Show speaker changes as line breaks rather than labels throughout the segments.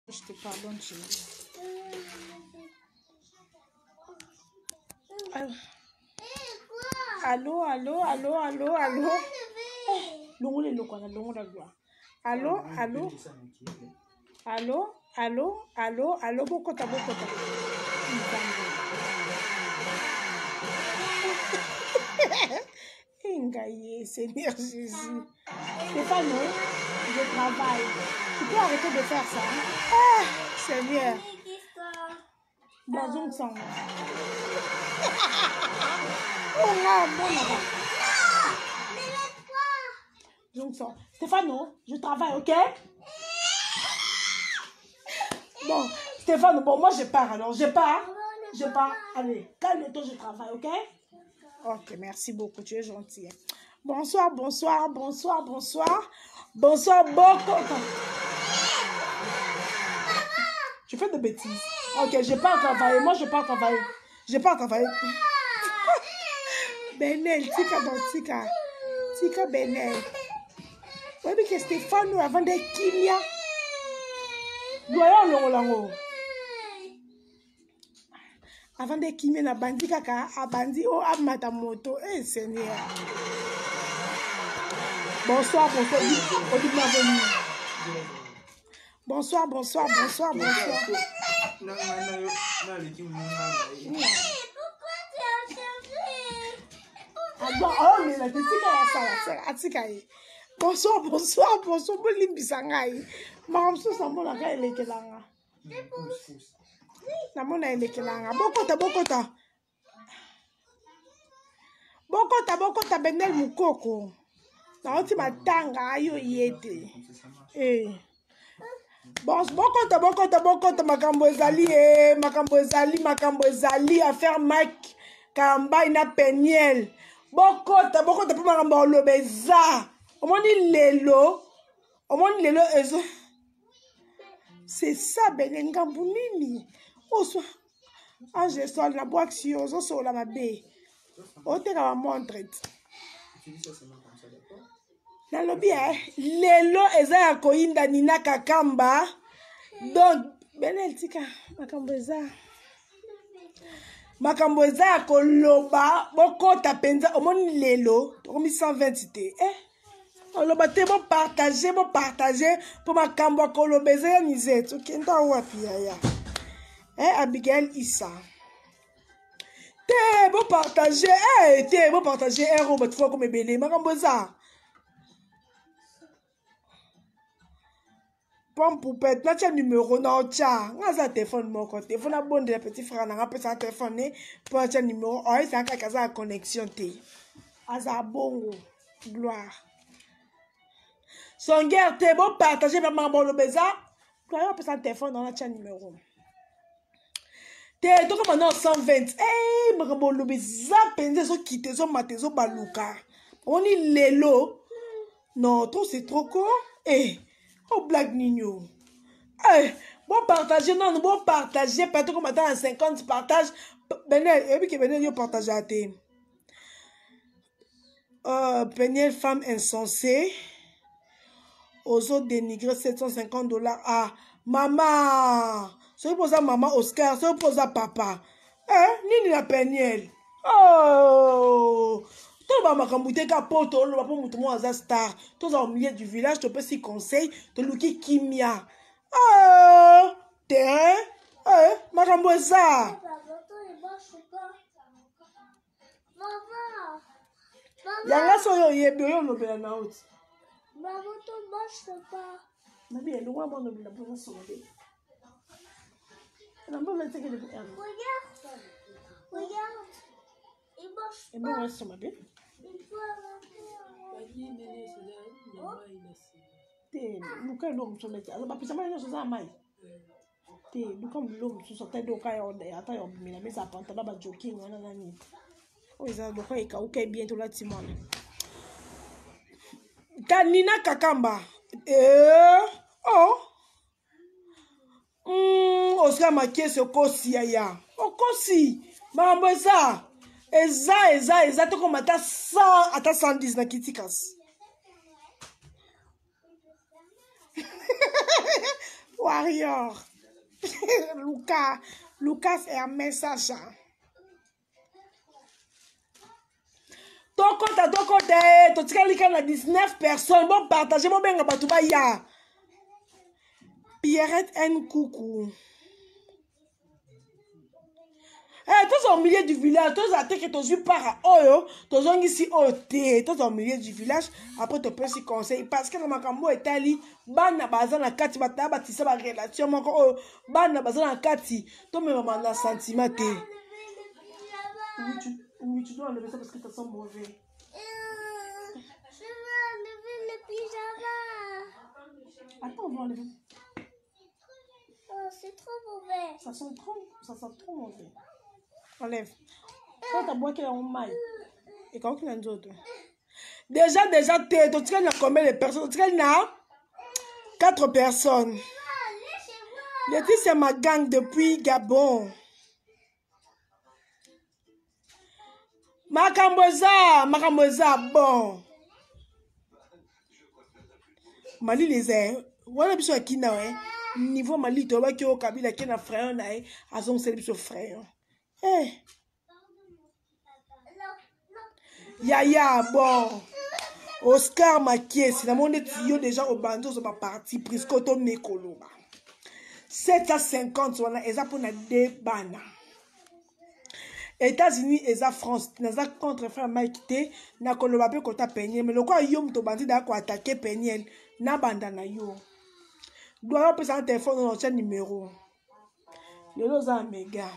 Je te pardonne, Jésus. Allô, allô, allô, allô, allô. Longola eloko wana, longola gloire. Allô, allô. Allô, allô, allô, allô, bokota, bokota. Ngai, Seigneur Jésus. Stéphane, je travaille. Tu peux arrêter de faire ça. Ah, Seigneur. Bazongisa Oh là, bon, Donc, Stéphano, je travaille, ok Bon, Stéphane, bon, moi je pars alors. Je pars. Je pars. Allez, calme-toi, je travaille, ok Ok, merci beaucoup, tu es gentil. Bonsoir, bonsoir, bonsoir, bonsoir. Bonsoir, beaucoup. Tu fais des bêtises. Ok, je pars travailler. Moi, je pars travailler. Je pars travailler. Benel, tika bon, tika. Tika Benel. oyebi ke stefano avanda kimia doya olongola yango avanda kimia na bandi kaka abandi o amata moto e eh, seigneur bonsoir bonsoir odibina veni bonsoir bonsoir bonsoir bonsoir aomela te tika ya sala atika ye bonsoir bonsoir bonsoir bolimbisa ngai makambo mosusu namonaka elekelanga namona elekelanga bokota bokota bokota bokota bendel mokoko nauti matanga ayo ye te eh. Bon, bokota bokota bokota makambo ezali e makambo ezali makambo ezali affaire mike kalambai na peniel bokota bokota mpo makambo ya koloba eza omoni lelo omoni lelo ezo c'est ça bene ngambu nini oswa ange sol na bwakisi yo ozosolola mabe oteka bamontre ti nalobi e lelo eza ya koyinda nina kakamba donc benel tika makambo eza makambo eza ya koloba bokota mpenza omoni lelo tokomi 120 te eh? oloba te bopartage bopartage mpo makambo ya koloba eza ya misete okenda wapi yaya eh, abigail isa te bopartage eh, te bopartage ero eh, bato fo akoma ebele makambo eza pompupet natya numero na otya nga aza telefone moko te fo nabondela petit frère nanga apesa na telefone ne mpo natya numero oyo ezala kaka aza na connexion te aza bongo gloire songuerre te bopartage makambo oloba eza gloire apesa na telefone na natya numero te tokoma na 120 hey, eh, makambo oloba eza mpenza ezokita ezomata ezobaluka omoni lelo non trop c'est trop ko eh, o oh, blague nini o eh, bopartage nanu bopartage pa tokoma ata na 50 partage bene oyebi ke bene yo partage te euh, peniel femme insensée ozo dénigrer 750 dollars ah mama soki mpo oza mama oscar soki mpo oza papa eh, nini na peniel oh! toloba makambo te ka po toloba mpo moto moko aza star toza au milieu du village topesi conseil toluki kimia oh! terrain eh, makambo eza yanga so oyo oyebi oyo olobela na oti nabi elongwa mwana obela mpoza solo te ebongo esoma be te luka eloko mosusu oleti bapesa mai nyonso eza ya mai te luka biloko mosusu ata doka ata ya obimela meza pantalon ba joking wana na nini oyo eza doka ekauka ebien tolati mwana kanina kakamba eh, oh. mm, osika makiesi okosi yaya okosi makambo eza eza eza eza tokoma ata 100 ata 110 na kiti kasi Warrior. Luka, Lucas Hermès Sacha. Tokota, tokota, eh, totikali kaka na 19 personnes. Bon partager, bobenga bato baya. Pierrette N. Coucou. Eh, toza au milieu du village, toza te ke tozwi para oyo, tozongisi oyo te, toza au milieu du village, après topesi conseil parce que na makambo etali bana baza na kati, bataya batisa ba relation moko oyo bana baza na kati, tomemama na sentiment te. Oui, tu, oui, tu dois enlever ça parce que ça sent mauvais.
Je veux enlever le pyjama.
Attends, on va enlever.
Oh, c'est trop mauvais.
Ça sent trop, ça sent trop mauvais. Enlève. Quand t'as boit qu'il mai. Et quand il y a nzoto. Déjà, déjà, t'es, tu as combien de personnes? Tu as 4 personnes. Laetitia ma gang depuis Gabon. Makambo eza, makambo eza bon. Malili eza wana biso ya kina we niveau malili toyebaki oyo Kabila ke na frère na ye azongiseli biso frère. Eh. Yaya bon. Oscar Makiesi namoni neti yo déjà obandi ozwa baparti prise ko tomekoloba 750 wana eza mpona de bana. États-Unis eza France naza contre frère Mike te nakoloba mpe kota Peniel mais lokola yo moto obandi daya koatake Peniel nabanda na yo doya opesa na telefone oyo otya numero lelo oza na mega.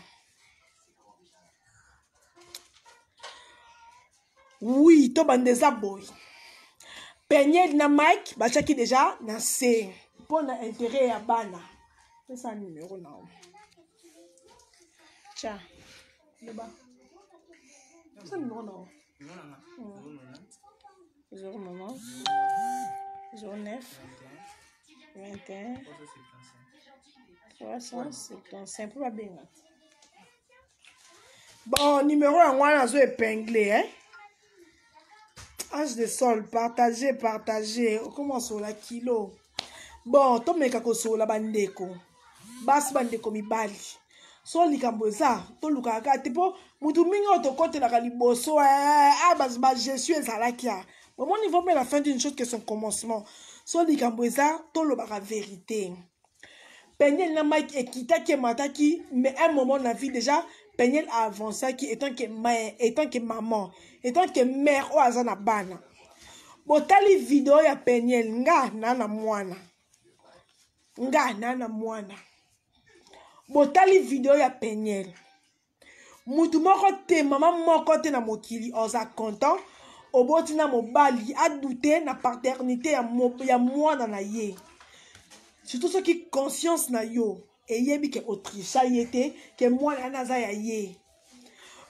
Oui, tobanda eza boye. Peniel na Mike batiaki déjà na se mpo na intérêt ya bana. Pesa numéro na yo. Tcha. Loba. Pesa numéro na yo. 09 09 21 375 mpo babenga. Bon, numéro yango wana nazo épingle, hein? Ange de sol, partagez, partagez. Okoma osola kilo. Bon, tomeka kosola bandeko. Basi bandeko mibali. So likambo eza, tolukaka kaka te po mutu mingi oyo tokotelaka liboso, eh, ah, ba, ba gestion ezalaki ya. Bomoni, il vaut mieux la fin d'une chose que son commencement. So likambo eza, tolobaka vérité. Peniel na Mike ekitaki emataki, mais un moment na vie déjà Peniel a avançaki étant que mère, étant que maman, étant que mère oyo aza na bana. Botali video ya Peniel nga na na mwana. Nga na na mwana. Botali video ya Peniel. Mutu moko te, mama moko te na mokili oza content oboti na mobali adute na paternité ya, ya mwana na ye. Surtout soki conscience na yo eyebi ke otricha ye te, ke mwana wana aza ya ye.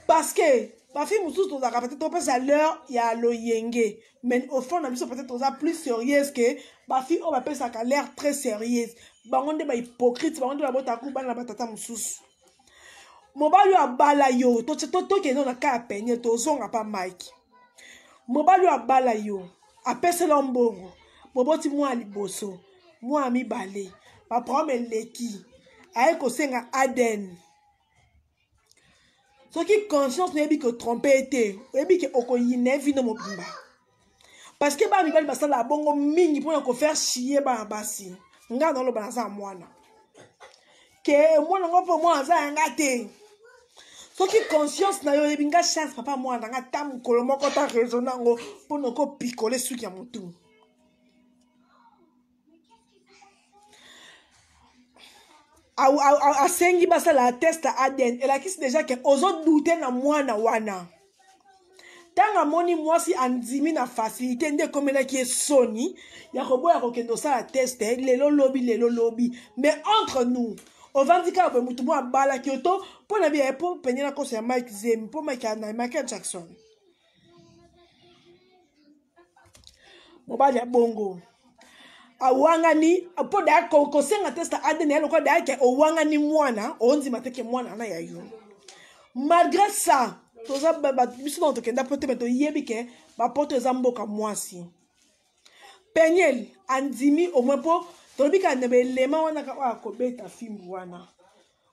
Parce que ba fille mosusu tozalaka peut-être topesa l'heure ya loyenge, mais au fond na biso peut-être toza plus sérieuse que ba fille oyo bapesaka l'air très sérieuse. Bango nde ba hypocrite, bango nde babotaka bana na batata mosusu. Mobali oyo abala yo, tokende na ka ya Peniel, tozonga pa Mike. Mobali oyo abala yo, apesela mbongo, boboti mwana liboso, mwana mibale, ba problème eleki, aye kosenga ADN. Soki conscience nayebi ke trompe ye te, oyebi ke okoyina ye vino mobimba. Parce que bana mibali basala bongo mingi mpona kofaire chier bana basi. Nga naloba naza mwana. Ke mwana ngo mpo mwana aza yanga te. Soki conscience na yo oyebi nga chance papa mwana nga ta mokolo moko ta raison nango mpona kopikole suki ya motu. Asengi basala test ya ADN elakisi déjà ke ozodute na mwana wana. Ntango amoni mwasi andimi na facilité nde ekomelaki ye soni ya koboya kokende kosala test lelo lobi lelo lobi. Mais entre nous ovandi kaka boye motu moko abalaki yo to mpo na biya mpo pene na koso ya Mike Zemi mpo Mike na Michael Jackson. Mobali ya bongo awangani mpo daya kosenga test ya ADN ya lokola daya ke owangani mwana ondima te ke mwana na ya yo. Malgré ça toza biso na tokenda po te me toyebi ke bapoto eza mboka mwasi. Peniel andimi au moins po Tolobi kaka na baelema wana kaka oyo akobeta fimbu wana.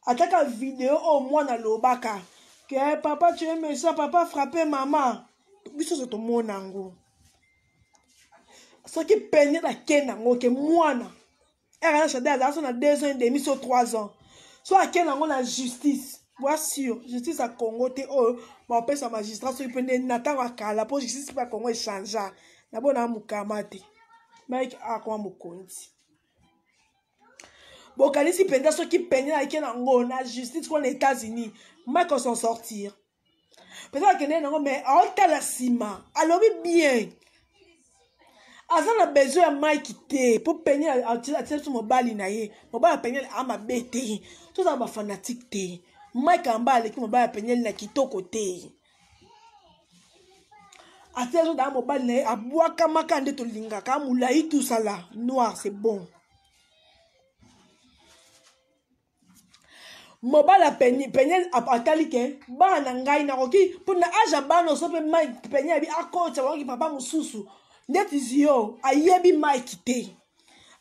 Ataka video oyo mwana alobaka ke papa tu es méchant, papa frappe mama. Biso nyonso tomona yango. Soki pene bakende yango ke mwana RN Shadai azala so na 2 ans et demi so 3 ans so akende yango na justice boa sur justice ya Congo te oyo bapesa magistrat soki mpe nde na ntango ya kala mpo justice mpe ya Congo echangea na bona mokama te Mike akoma mokonzi bokanisi mpenza soki pene ayeke nango na justice kuna na États-Unis Mike s'en sortir mpenza akende nango mais aotala nsima alobi bien aza na besoin ya mike te mpo peniel atia biso mobali na ye mobali ya peniel a mabe te tozala bafanatike te mike amba aleki mobali ya peniel na kitoko te atia biso daa mobali na ye abwakamaka nde tolingaka molai tusala noir c'est bon mobali ya peniel atali ke bana na ngai nakoki mpo na age ya bana oso mpe mike peniel abi akotisa bango ki papa mosusu ndeti zio ayebi mike te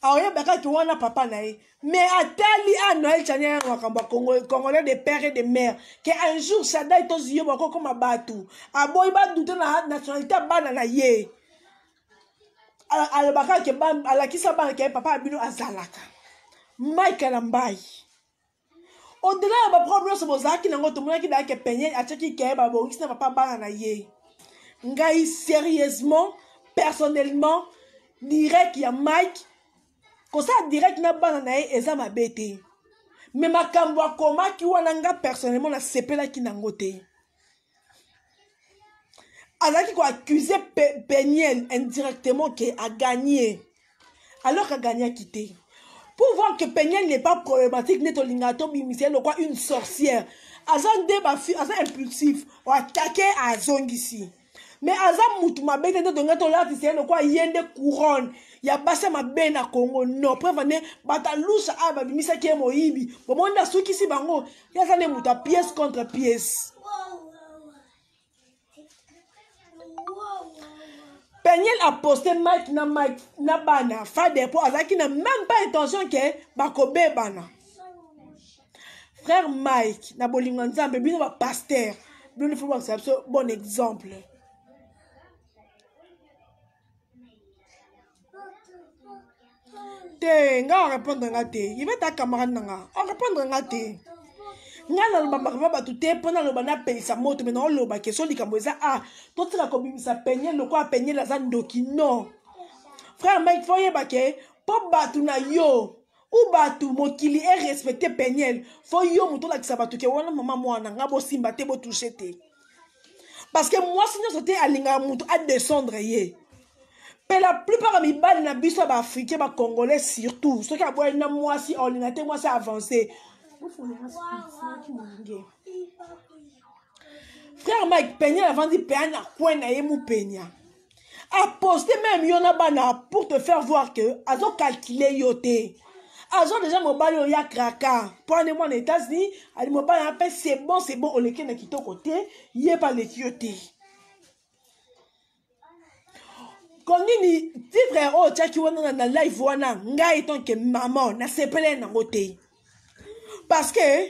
aoyeba kaka wana papa na ye mais atali a noel chani ya makambo ya congolais de père et de mère ke un jour shadai to zio bakokoma bato aboyi badute na nationalité ya bana na ye alobaka ke alakisa bana ke papa ya bino azalaka mike na mbai au-delà ya baproblème nyonso bozalaki nango tomonaki dayake penye atiaki ke babongisi na papa bana na ye ngai sérieusement personnellement direct ya mike kosala direct na bana na ye eza mabe te me makambo akomaki wana nga personnellement nasepelaki nango te azalaki koaccuse peniel indirectement ke agagné alors qu'agagnaki te pour voir que peniel n'est pas problématique nde tolingaka tobimisa ye lokwa une sorcière aza nde bafi aza impulsif oatake azongisi mais aza mutu mabe te nde tolinga tolatisa ye lokwa ye nde couronne ya basi ya mabe na congo non preuve nde bato alusa awa babimisaki ye moyibi bomoni nde asukisi bango ye aza nde moto ya pièce contre pièce peniel aposte mike na mike na bana fader mpo azalaki na même pas intention ke bakobebana frère mike na bolingo ya nzambe bino bapaster bino fo bakisa biso bon exemple te nga arépondre nga te ivete a camarade na nga arépondre nga te nga naloba makambo bato te mpo naloba napelisa moto me naoloba ke so likambo eza a ah, totika kobimisa peniel lokola peniel aza ndoki non frère mike fo oyeba ke mpo bato na yo u bato mokili e respecte peniel fo yo moto olakisa bato ke wana mama mwana nga bosimba te botouche te parce que mwasi nyonso te alingaka moto adescendre ye mpe la plupart ya mibali na biso ya baafricain bacongolais surtout soki aboyani na mwasi olinga te mwasi avance frère mike peniel avandi pea na coin na ye mupenia aposte meme yo na bana pour te faire voir que azocalcule yo te aza deja mobali oyo ya kraka mpo ane mwana états-unis ali mobali ya mpe c'est bon c'est bon oleki na kitoko te ye mpe aleki yo te konini titre oyo otiaki wana na live wana ngai tant que maman nasepeleli nango te parce que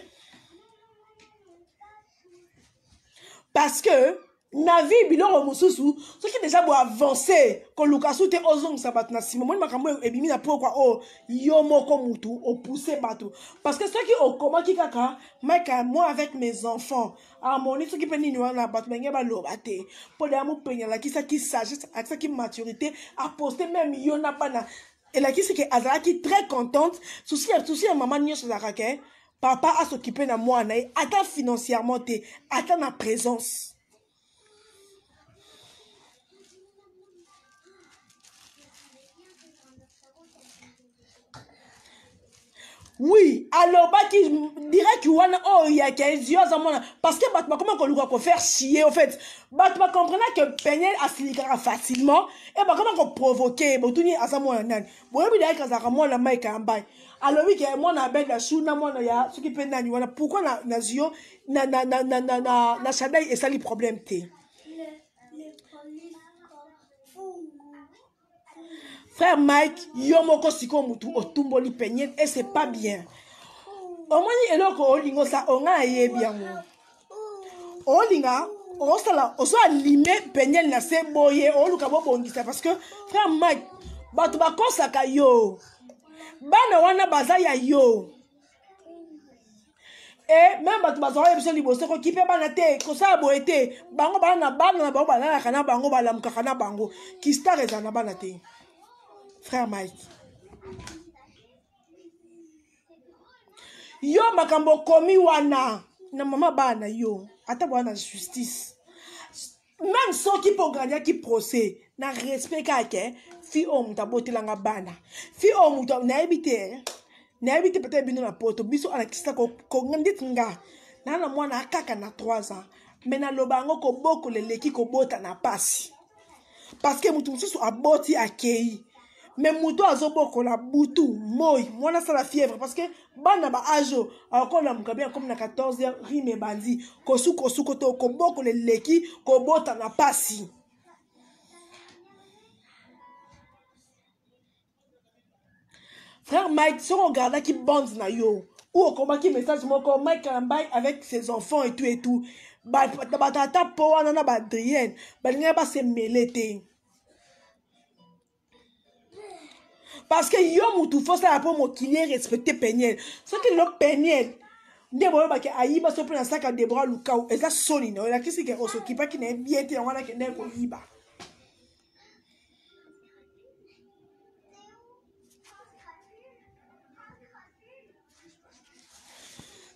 parce que na vie biloko mosusu soki deja bo avance koluka su te ozongisa bato na nsima omoni makambo ebimi na pokwa oyo yo moko mutu opousse bato parce que soki okomaki kaka mike moi avec mes enfants amoni soki mpe nini wana bato benge baloba te mpo deya mopenya alakisaki sagesse alakisaki maturité aposte meme yo na bana elakisi ke azalaki très contente souci ya souci ya mama nyonso ezalaka ke papa asokipe na mwana ye ata financièrement te ata na présence oui alobaki direct wana oyo ya ke yo aza mwana parce que bato bakoma koluka kofaire chier au fait bato bacomprena que peniel asilikaka facilement e bakoma koprovoke botuni aza mwana nani boyebi dayaki azalaka mwana mike ambai alobi ke mwana ya benda su na mwana ya soki mpe nani wana pourquoi na, na zio na, na, na, na, na, na, na shadai esali problème te. Frère Mike, yo moko sikoyo mutu otumboli Peniel et c'est pas bien. Omoni eloko olingo sa onga ayebi yango. Olinga osala ozo alime Peniel na se boye oluka bobongisa parce que frère Mike bato bakosaka yo. Bana wana baza ya yo. E meme bato bazwaka ye biso liboso kokipe bana te kosala boye te bango bana na bana na bango balalaka na bango balamukaka na bango kistar ezala na bana te frère Mike yo makambo okomi wana na mama bana yo ata bwana na justice meme soki mpo ogagnaki procès na respect kaka ke fi oyo moto abotelanga bana fi oyo moto nayebi te nayebi te peut-être bino na poto biso alakisa ndeti nga naa na mwana kaka na 3 ans me naloba yango kobokola eleki kobota na pasi parce que moto mosusu aboti akei me moto azobokola butu moi mwana asala fièvre parce que bana ba age oyo akolamuka bien akomi na 14 heures rime ebandi kosukosuko to kobokola eleki kobota na pasi frère Mike soki ogardaki bande na yo ou okomaki message moko Mike Kalambay avec ses enfants et tout et tout batata po wana na baadrienne balingaki basemele te parce que yo mutu fosala mpo mokili erespecte peniel soki lelo peniel nde boyobaki ayiba so mpe na saka debora lukau eza soni na yo elakisi ke osokipaki na ye bien te yango wana akendaki koyiba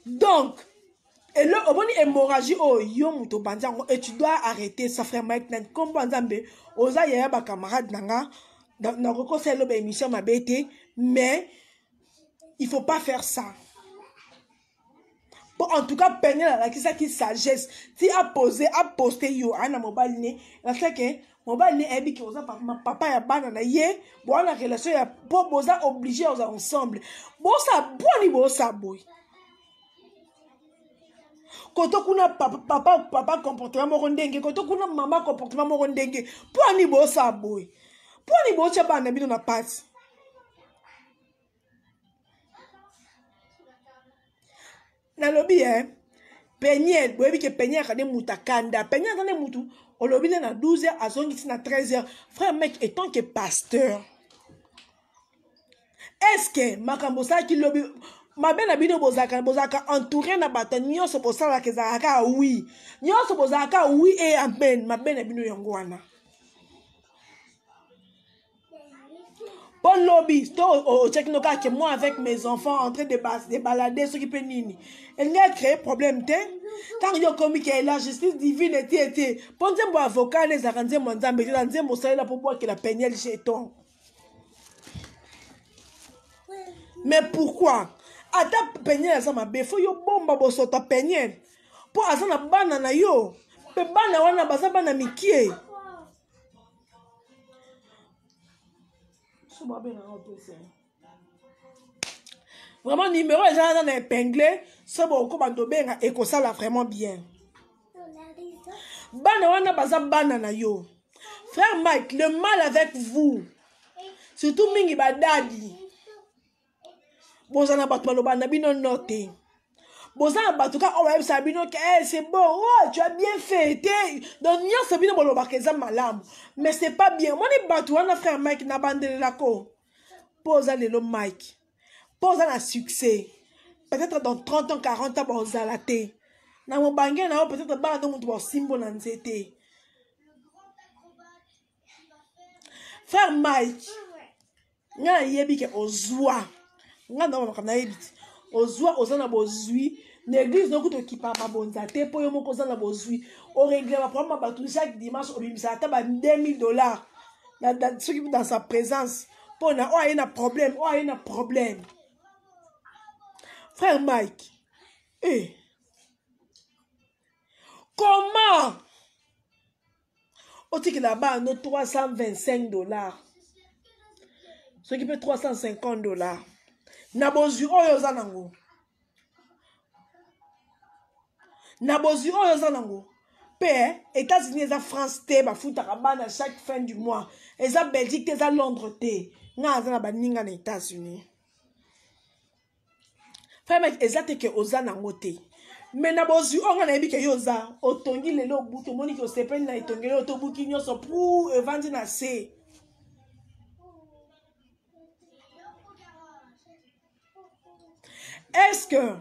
Donc, elo omoni hémorragie oyo yo moto obandi yango et tu dois arrêter ça frère Mike na nkombo ya Nzambe oza yaya ba camarade na nga nakoki kosala eloba émission mabe te mais il faut pas faire ça po en tout cas Peniel alakisaki sagesse ti apose aposte yo aya na mobali ne alakisaki mobali ne ayebi ke oza papa ya bana na ye boa na relation ya po boza oblige oza ensemble bosa bwani bosa boye koto kuna papa, papa, papa comportement moko ndenge koto kuna mama comportement moko ndenge mpo ani bosa boye mpo ani botya bana na bino na pasi nalobi e peniel boyebi ke peniel aka nde moto akanda peniel aza nde motu olobi nde na 12 heures azongisi na 13 heures frère mec etant que pasteur est ce que makambo osalaki lobi mabe na bino bozalaka bozalaka entouré na bato nyonso bosalaka ezalaka kaka wi nyonso bozalaka wi e amen mabe na bino yango wana mpo lobi to otiaki no kaka ke moi avec mes enfants en train de, de balader soki mpe nini elingi acréer problème te ntango yo okomi ke la justice divine eti ete mpo nzembo ya avocat nde ezalaka nzembo ya nzambe te na nzembo osalela mpo bwakela peniel jeton mais pourquoi ata peniel aza mabe fo yo bomba bosoto peniel mpo aza na bana na yo mpe bana wana baza bana mikie vraiment numéro eza wana na epingle so bokobanda obenga ekosala vraiment bien bana wana baza bana na yo frère mike le mal avec vous surtout mingi badadi boza na bato baloba na bino no te boza na bato kaka oyo bayebisaka bino ke hey, c'est bon oh, tu as bien fait te donc nyonso bino bolobaka eza malamu mais c'est pas bien omoni bato wana frère mike na bandelelako mpo oza lelo mike mpo oza na succès peut-être dans 30 ans 40 ans bozala te na mobange na yo peut-être bana to moto baosimbo na nzete frère mike ngai nayebi ke ozwa ngai na makambo nayebi ti ozwa oza na bozwi na eglise noki tokipa mabonza te mpo yo moko oza na bozwi oregle baproblème ya bato chaque dimanche obimisaka ata ba 2000 dollars soki dans sa présence mpo na oyo aye na problème oyo aye na problème frère mike eh. comment otikela bana no 325 dollars soki mpe 350 dollars na bozwi oyo oza nango na bozwi oyo oza nango. Mpe États-Unis eza France te, bafutaka bana chaque fin du mois. Eza Belgique te, eza Londres te. Nga aza na baninga na États-Unis. Frère Mike, eza te ke oza nango te. Mais na bozwi oyo nga nayebi ke yo oza, otongi lelo obuki, omoni ke osepeli na etongeli oyo tobuki nyonso, prou evandi na se. Est-ce que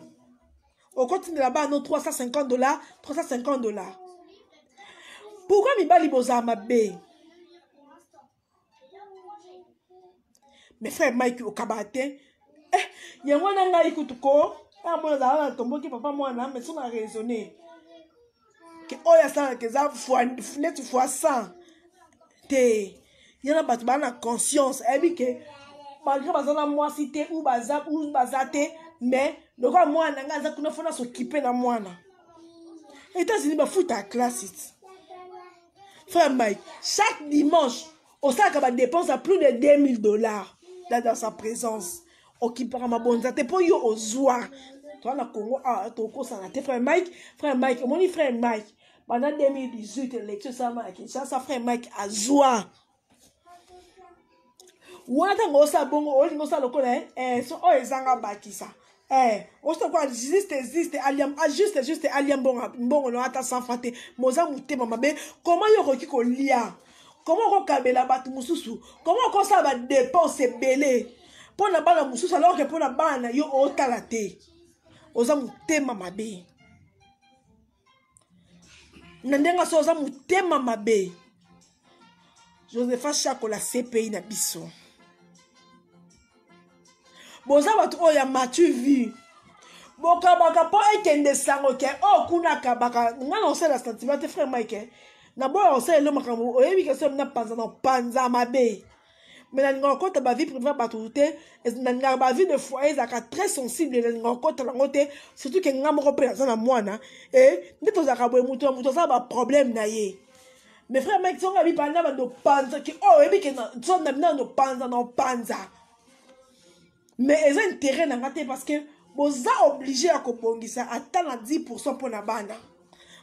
okotindela bana no 350 $, 350 $? Pourquoi mibali bozala mabe? Mais frère Mike, okabaka te. Eh, yango wana ngai kutu ko amona azala na tomboki papa mwana, mais so na raisonne ke oyo asalaka eza neti fois 100 te. Yana bato baa na conscience, ayebi ke malgré baza na mwasi te ou baza ou baza te, mais lokola mwana na ngai aza kuna, fona s'occuper na mwana. États-Unis bafuta ya classe ti. Frère Mike, chaque dimanche osalaka badépense à plus de 2000 $ dans sa présence. Okipaka mabonza te mpo yo ozwa toa na Congo awa, tokosana te. Frère Mike, frère Mike, omoni frère Mike, banda 2018 élection esalama na Kinshasa, frère Mike azwa wana. Ntango osala bongo, olingi osala lokola so oyo ezanga bakisa, osala lokola juste juste alia, juste juste alia mbongo no ata 100 francs te. Moza motema mabe. Koma yo okoki kolia, koma okokabela bato mosusu, koma okosala badépense ebele mpo na bana mosusu, alors ke mpo na bana na yo otala te. Oza motema mabe na ndenge so, oza motema mabe. Josepha Chakola, CPI na biso, boza bato oyo ya matu vu, bokabaka mpo ekende sango ke oyo kuna akabaka. Nga na osala sentiment te, frère Mike, naboya kosala elo makambo oyebi ke so na panza na panza mabe. Mais nalingaka kokota bavie privée bato te. Nalingaka bavie de foyer ezalaka très sensible, nalingaka kokota nango te, surtout ke nga moko mpe naza na mwana. E nde tozalaka boye, moto na moto aza na baproblème na ye. Mais frère Mike, songo abi banda bando panza ke oyo oyebi ke so na bino bando panza na panza, mais eza intérêt na nga te, parce que boza obligé ya kobongisa ata na 10 % mpo na bana.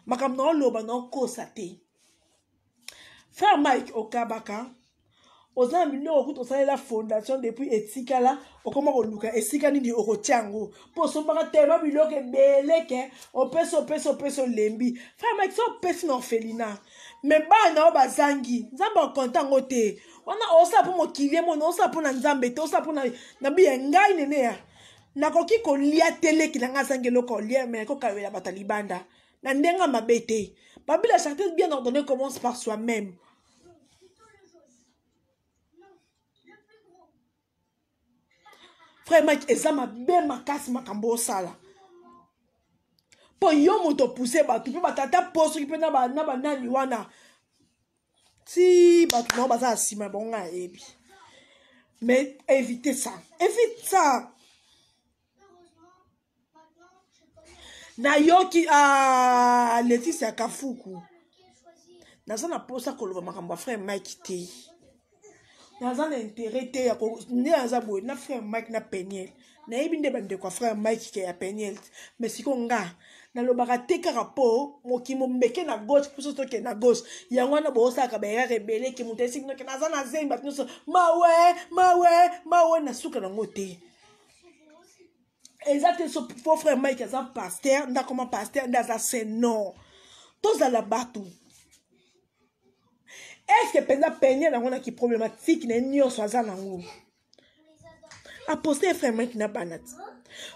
Makambo na oloba na okosa te. Frère Mike, okabaka, oza na biloko kutu osalela fondation depuis etikala, okoma koluka esika nini okotia yango mpo osombaka tema biloko ebele ke opesi, opesi, opesi, olembi. Frère Mike, so opesi na orphelinat, mais bana oyo bazangi, Nzambe akonta yango te. Wana osala mpo mokili emona, osala mpo na Nzambe te, osala mpo na biya. Ngai nene ya nakoki kolia te, leki na ngai azangi eloko olia, mais nakokawela bato ya libanda na ndenge mabe te. Babi, la charité bien ordonnée commence par soi-même. Frère Mike, eza mabe makasi makambo osala, mpo yo moto opuse bato mpe batata po soki mpe na banani wana ti bato nao baza na nsima ya bango, ngai ayebi. Mais évite ça, évite ça. Nayoki, ah, Leticia Kafuku, naza na mposa koloba makambo ya frère Mike te. Naza na intérêt te ya nde naza boye na frère Mike na Peniel. Nayebi nde bandeko ya frère Mike ke ya Peniel, mais sikoyo nga nalobaka te kaka mpo mokili mombeke na gauche, mpo soki tokende na gauche, yango wana boosalaka baerreur ebele ke moto ayesi bino ke naza na zemi, bato nyonso mawe, mawe, mawe, na suka nango te. Eza te so po frère Mike aza pasteur nde akoma pasteur nde aza se. Non, tozala bato. Est-ce mpenza Peniel yango naki problématique na ye nyonso aza nango, aposte frère Mike na bana ti?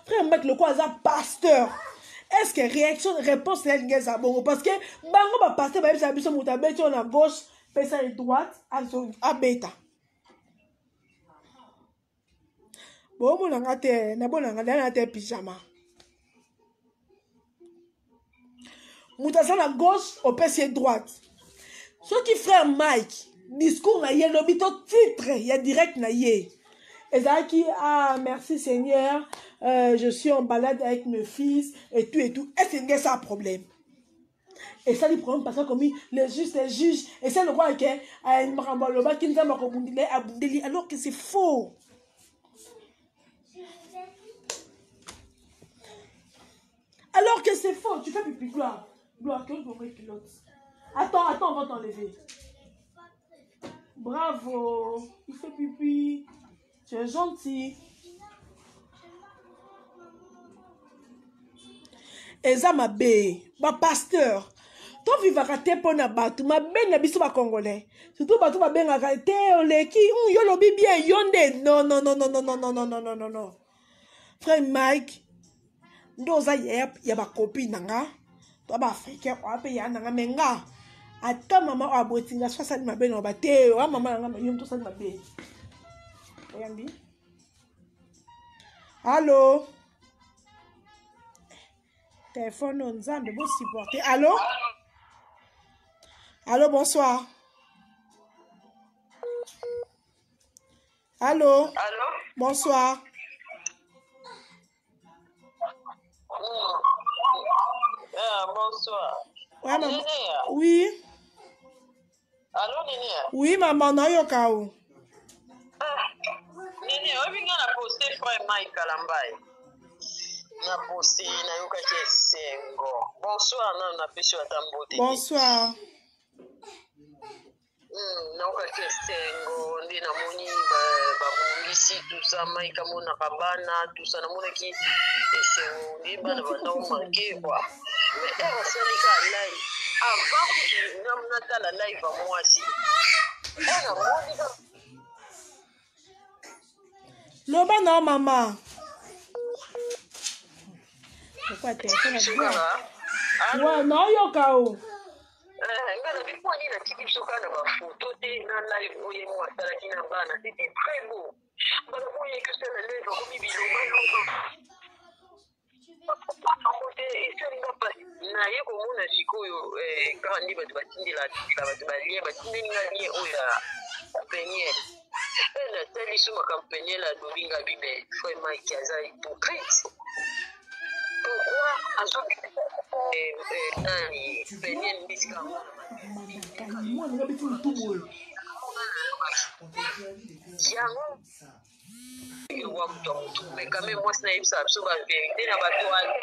Frère Mike lokola aza pasteur, est ce que réaction, réponse na elingi eza bongo? Parce que bango bapasteur bayebisaka biso, moto abeti oyo na gauche, pesa ye droite abeta. Bomonanga te, nabonanga nana te pyjama. Moto aza na gauche, opesi ye droite. Soki frère Mike, discours na ye lobi to titre ya direct na ye ezalaki: "Ah, merci Seigneur, je suis en balade avec mes fils et tout et tout", est ce nge esa problème? Esali problème parce que komi le juste juge esali lokola ke makambo alobaki, Nzambe akobundela ye, abundeli, alors que c'est faux, alors que c'est faux. Tu fais pipi, Gloire, Gloire, que je pilote. Attends, attends, on va t'enlever. Bravo. Il fait pipi. Tu es gentil. Eza mabe. Ba pasteur. tovivaka te mpo na bato mabe na biso bacongolais surtout bato babengaka te oleki yo olobi bien yo nde non non non non non non non non non non non frère mike nde oza yaya ya bacopine na nga to baafricain oya mpe yaya na nga me nga ata mama oyo aboti nga so asali mabe na ba te oya mama na nga yo moto osali mabe oyambi allo telefone oyo nzambe bosupporte allo allo bonsoir Allô?
Allô?
Bonsoir.
Ah, bonsoir.
Ouais, maman. Oui.
Allô, Néné?
Oui, maman, nayoka o.
Ah, Néné, oyebi nga na poste frère Mike Kalambay. Na poste nayokaki esengo. Bonsoir, nanu napesi yo ata mbote.
Bonsoir.
Naokaki esengo nde namoni babongisi tusa Mike amonaka bana tusa namonaki esengo nde bana banda omanke kua mais ere asali ka live avant kutu natala live ya mwasi ere namoni
loba na mama lokwa telefone wa naoyoka o
eh, nga na bipo nini natiki biso kaka na bafoto te na live oyo ye moko asalaki na bana c'était très beau mbala moyeki osala live akomi biloba loba yango te esali nga mpasi naye komona sikoyo eh, kaka nde bato batindela bato balien batindeli nga lien oyo ya peniel mpe natali so makambo peniel alobi nga bibe frère mike aza hypocrite pourquoi azo eh, eh, nani peniel ndisika
mwana nga beti motu boye
yango ewa moto ya motu mais quand même mwasi nayebisaka biso baverité na bato wana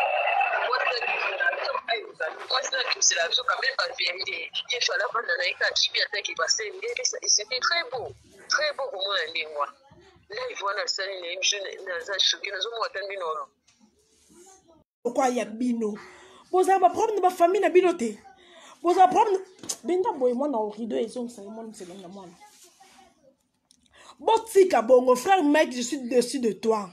mwasi nabimisela biso quand même baverité ye fala vanda na ye kaka kibi ataki base nde c'était très beau très beau komona ndenge wana live wana asali na ye biso naza choke nazomona ata ndenge wana
lokwa ya bino bozala baproblème na bafamille na bino te bozala problème benda boye mwana rideau ezongisa ye mwana moselongi na mwana botika bongo frère mike je suis dessus de toi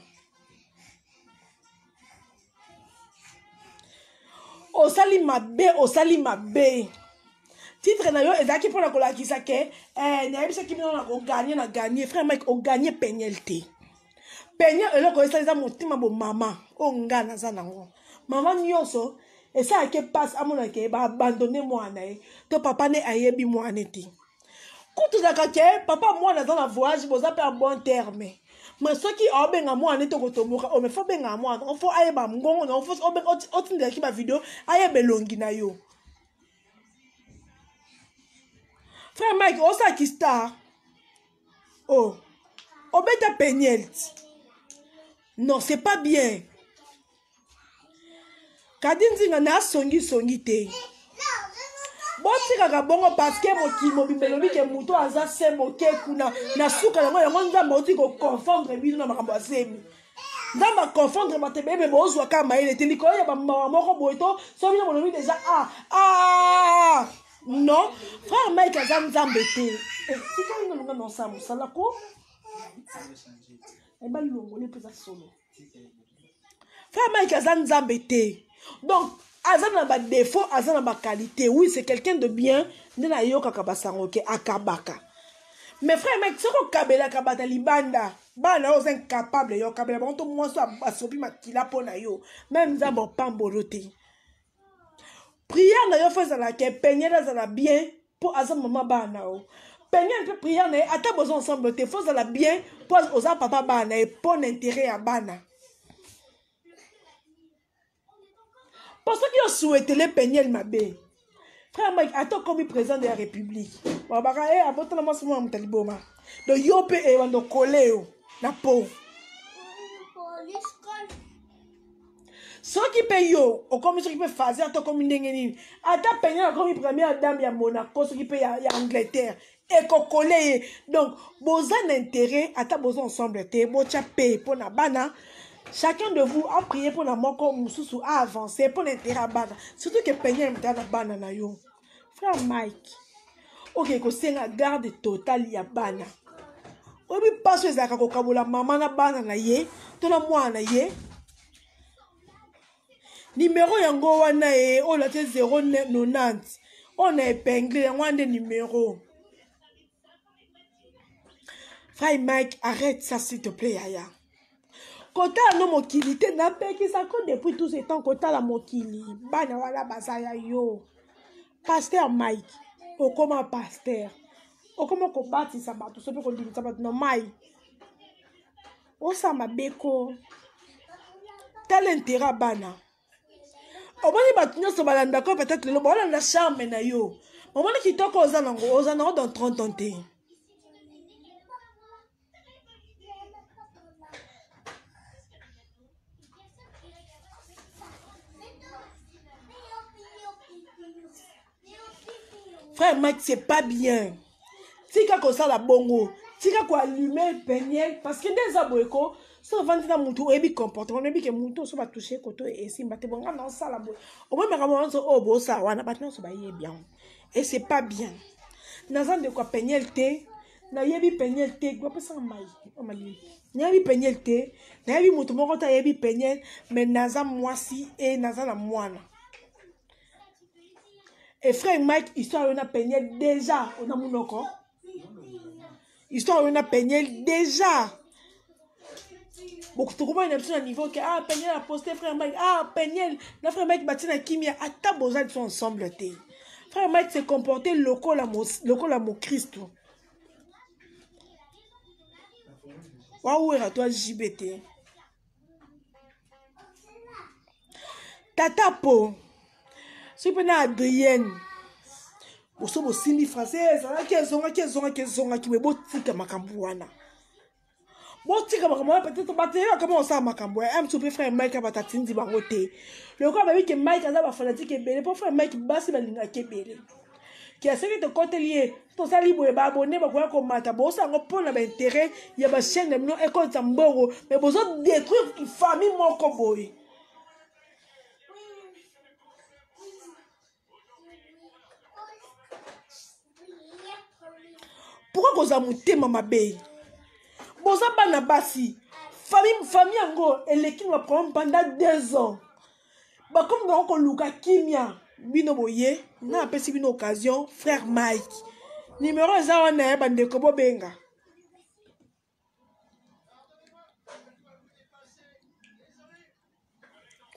osali mabe osali mabe titre na yo ezalaki mpona kolakisa ke eh, nayebisaki bino na koganye na ganye frère mike oganye peniel te peniel eloko esala eza motema bomama oyo nga naza nango mama nyonso esalaki mpasi amona ke baabandone mwana ye to papa ne ayebi mwana te kutu ezalaka ke papa mwana aza na voyage boza mpe ya bon terme mais soki aobenga mwana neti okotomboka ome fo obengaka mwana fo ayeba ngongo na fo otindelaki bavideo ayeba elongi na yo frère mike osalaki star oh obeta peniel non c'est pas bien kadi nzinga na asongisongi te botikaka bongo parceke mokili mobimba elobi ke moto aza se moke kuna na suka yango yango nzambe auti koconfondre bino na makambo ya zemi nzambe aconfondre bato ebele me bozwa kaka mayele te likolo ya bamawa moko boye to so bino bolobi deja ah ah non frère mike aza nzambe te eh, tika ye nalonga na osala mosala ko ebalongoli mpenza solo frère mike aza nzambe te donc aza na badéfaut aza na baqualité oui c'est quelqu'un de bien nde nayokaka basango ke akabaka mais frère mike soki okabelaka bato ya libanda bana oyo oza incapable yo okabela bango to mwasi asopi makila mpo na yo meme nzambe opambolo te prière na yo fo ezala ke peniel azala bien mpo aza mama bana o peniel mpe prière na ye ata boza ensemble te fo ozala bien mpo oza papa bana ye mpo na intérêt ya bana mpo soki osuetele peniel mabe frère mike ata okomi président de la république babaka e abotala mwasi mwana moto ya liboma donc yo mpe ebanda okole yo na po. Soki mpe yo okomi soki mpe fazer to okomi ndenge nini, ata Peniel akomi première dame ya Monaco soki mpe ya Angleterre, ekokole ye. Donc boza na intérêt, ata boza ensemble te, botya pe mpo na bana. Chacun de vous a prié mpo na moko mosusu a avancé mpo na intérêt ya bana, surtout que Peniel moto na bana na yo. Frère Mike, oke kosenga garde totale ya bana. Oyebi mpasi oyo ezalaka kokabola mama na bana na ye to na mwana na ye. Numero yango wana e oyo latie 090 oyo na epingle yango wana nde numero. Frère Mike, arrête ça s'il te plaît yaya. Kotala no mokili te, napekisa ko depuis tout ce temps kotala mokili. Bana wana baza ya yo. Pasteur Mike, okoma pasteur. Okoma kobatisa bato, soki kondimisa bato na mai. Osala mabe ko. Tala intérêt ya bana. Omoni bato nyonso balandaka yo, peut-être lelo baolanda charme na yo. Omoni kitoko oza nango, oza nango dans 30 ans te. Frère Mike, c'est pas bien. Tika kosala bongo. Tika ko allumer Peniel parce que nde eza boye ko so ovandi na mutu oyebi comportement, oyebi ke mutu oso batouche koto esimba te, bonga na osala boye, omoi makambo nyonso oyo bosala wana bato nyonso bayebi yango et c'est pas bien. Naza ndeko ya Peniel te, nayebi Peniel te, bapesaka mai malili, nayebi Peniel te, nayebi moto moko te ayebi Peniel, mais naza mwasi e naza na mwana. Et frère Mike, histoire oyo na Peniel déjà ona munoko, histoire oyo na Peniel déjà tokomani na biso na niveau ke ah Peniel a posté frère Mike, ah Peniel na frère Mike batie na kimia, ata boza biso ensemble te. Frère Mike se comporter lokola lokola mokristo. Wawera to ajibe te. Tata po soki mpe na Adrienne boso bosimbi français ezalaki ezongaki ezongaki ezongaki me botika makambo wana, botika makambo wana. Peut-être bato yebaka mo osala makambo ya mso mpe frère Mike bato atindi bango te, lokola bayebi ke Mike aza bafanatike ebele, mpo frère Mike basi balingaki ebele ke soki tokoteli ye tosali boye baabone bakoya komata. Bosala yango mpo na baintérêt ya bachaîne na bino ekotisa mbongo, mais bozo détruire famille moko boye. Pourquoi kozala motema mabe? Boza bana basi, famille yango eleki na baproblème pendant 2 ans, bakomi bango koluka kimia. Bino boye nga napesi bino occasion. Frère Mike, numero eza wana ya bandeko, bobenga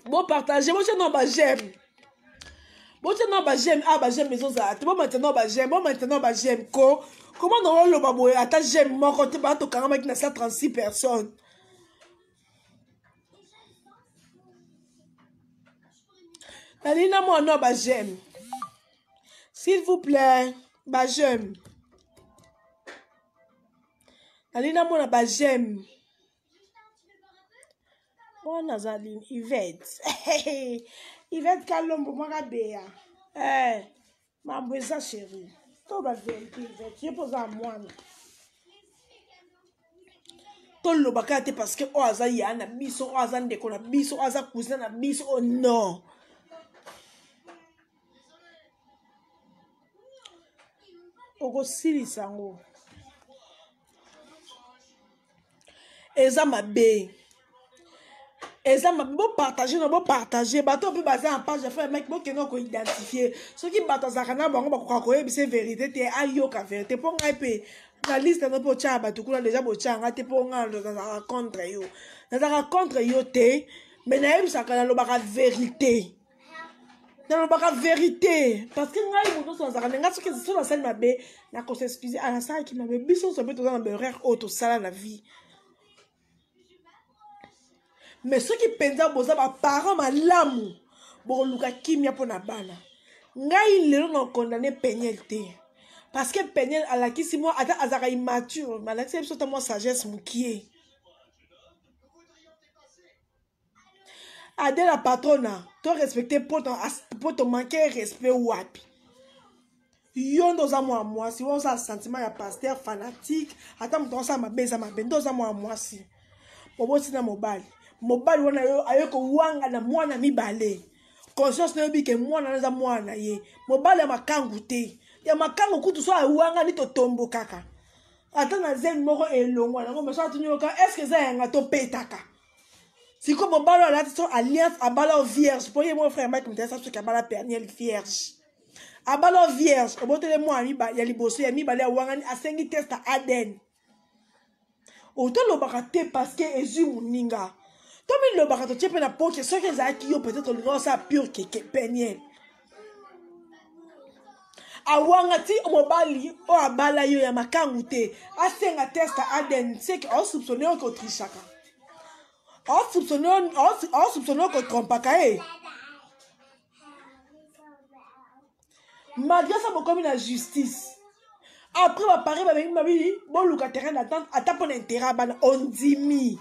bopartage, botia na bajeme, botia na bajeme. Ah, bajeme ezozala te, bomata na bajeme, bomata na bajeme ko koma na oloba boye ata jeme moko te. Baa tokangamaki na 136 personnes. Nalingi na mwana bajeme, s'il vous plaît, bajeme. Nalingi namona bajeme wana. Azali Ivete, Ivete Kalombo mwaka beya eh, mambo eza chéri to baverité. Ivete, ye mpo oza mwana, toloba kaka te parce que oyo aza ya na biso, oyo aza ndeko na biso, oyo aza cousin na biso. Oyo non, okosilisa yango eza mabe, eza mabe. Bopartage na bopartage bato mpe baza na page ya frère Mike, bokende koidentifie soki bato azalaka na bango, bakoka koyebisa verité te, ayoka verité. Mpo ngai mpe na liste yango mpe otyaka bato kuna deja, botyaka ngai te, mpo ngai nazalaka contre yo, nazalaka contre yo te, mais nayebisaka, nalobaka verité, nalobaka verité parce que ngai moto nyonso nazalaka na ngai, soki so nasali mabe nakosexcuse, nasalaki mabe. Biso nyonso mpe toza na baerreur oyo tosala na vie, mais soki mpenza boza baparent malamu, bokoluka kimia mpo na bana. Ngai lelo na condamne Peniel te parce que Peniel alakisi mwa, ata azalaka immature, mais alakisi biso ata mwa sagesse mokie. Adela patrona to respecte po to manque respect wapi? Yo nde oza mwana mwasi, wana oza sentiment ya pasteur fanatique, ata moto asala mabe eza mabe, nde oza mwana mwasi. Oboti na mobali, mobali wana yo aye kowanga na mwana mibale. Conscience nayebi ke mwana wana eza mwana na ye, mobali ya makangu te, ya makangu kutu so awangani totombokaka. Ata na zemi moko elongwa nango, mais so atuni yoka, est-ce que eza yanga topetaka? Sikoyo mobali oyo alati so alliance abala o vierge mpo ye moko frère Mike moto ayesa soki abala Peniel vierge, abala o vierge, obotele mwana ya liboso ya mibale awangani asengi test ya ADN. Otolobaka te parce que ezwi moninga, tomilobaka totie mpe na poke. Soki ezalaki yo peut-être olinga osala pure keke Peniel awanga ti mobali oyo abala yo ya makangu te asenga test ya ADN, seke aosoupçonne oyo kotrichaka, aosoupçonne oyo kotrompaka ye. Malgré ça bokomi na justice, après bapari babengi babi boluka terrain d'attente ata mpona intérêt ya bana, ondimi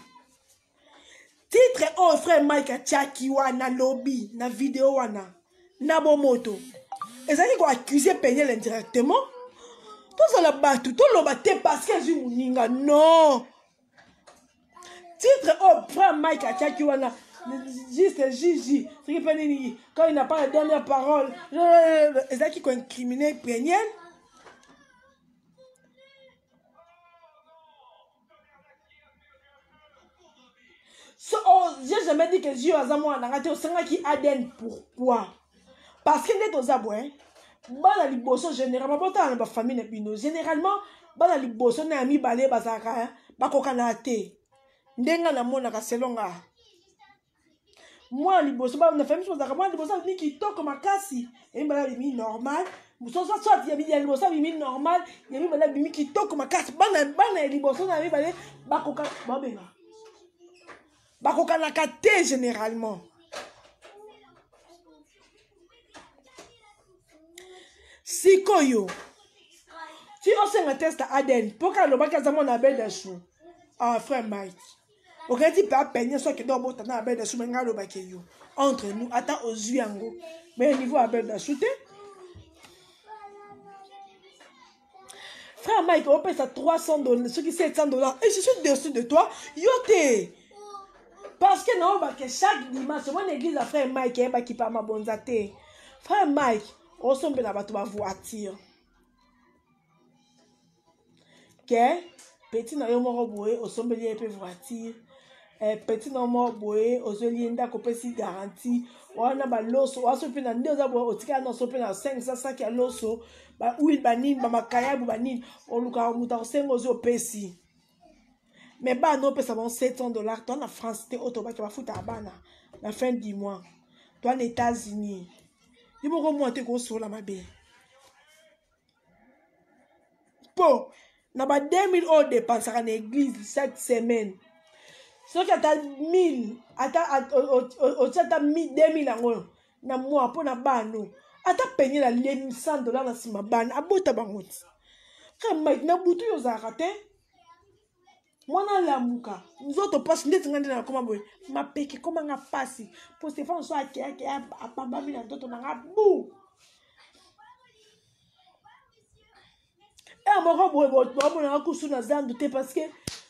titre oyo frère Mike atiaki wana lobi na video wana na bomoto ezalaki koaccuse Peniel indirectement. Tozala bato toloba te parce que ezwi moninga, non. Titre oyo frère Mike atiaki wana juste Gigi soki mpe nini, quand il n'a pas la dernière parole, ezalaki koincrimine Peniel. So, oh, j'ai jamais dit que Dieu aza mwana na nga te. Osengaki ADN pourquoi? Parce que nde toza boye, bana liboso généralement botala na bafamille na bino, généralement bana liboso na ya mibale bazalaka bakokana te. Ndenge namonaka selon nga, mwana liboso na famille bazalaka mwana liboso abimi kitoko makasi, ya mibale abimi normal, mosusu soit ya liboso abimi normal, ya mibale abimi kitoko makasi. Bana ya liboso na ya mibale bakoka babenga bakokanaka te généralement. Sikoyo ti osenga test ya ADN mpo kaka alobaki aza mwana abedashu. Ah, frère Mike, okati mpe apenie so akende obota na abedashu, me ngai alobaki yo entre nous ata ozwi yango mais niveau abedashu te. Frère Mike, opesa 300 $, soki 700 $, et je suis déçu de toi, yo te. Parce que naobake chaque dimanche omona église ya frère Mike eyebaki pa mabonza te. Frère Mike osombela bato bavoiture ke petit na yo moko boye osombeli ye mpe voiture, petit na yo moko boye ozweli ye ndako, opesi garantie wana baloso waso mpe na nde oza boye otikala nyonso mpe na 500 sac ya loso, bahuile banini, bamakayabu banini, olukaka moto akosenga ozwi opesi. Mais bana opesa bango 700 $, to na France te oyo tobaki bafutaka bana na fin du mois, to na États-Unis yo moko mwa te kosola mabe mpo na ba 2000 oyo dépensaka na église chaque semaine. Soki ata 1000, ata otia ata 2000 yango na mwa mpo na bano, ata penye na lemi 100 $ na nsima bana abota bango ti ka Mike na butu oyo ozalaka te. Mwana alamuka nzoto mpasi ndeti nga nde nakoma boye, mapeke ekoma nga mpasi mpo Stefane so akeake abambami na nzoto na nga bu ere moko boye bamonaka kusu na zandu te, parce que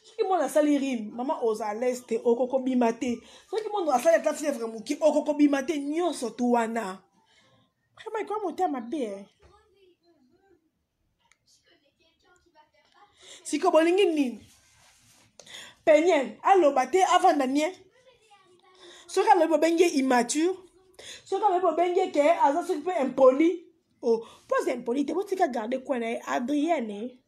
soki mwana asali rime, mama oza à l'aise te, okokobima te. Soki mwana asali ata fièvre moke, okokobima te. Nyonso tu wana vraiment ekoya motema mabe. Sikoyo bolingi nini? Peniel aloba te, avanda nie. Soki alobi bobengi ye immature, soki alobi bobengi ye ke aza soki mpe impoli. Oh, mpo aza impoli te, botika garde coin na ye Adrienne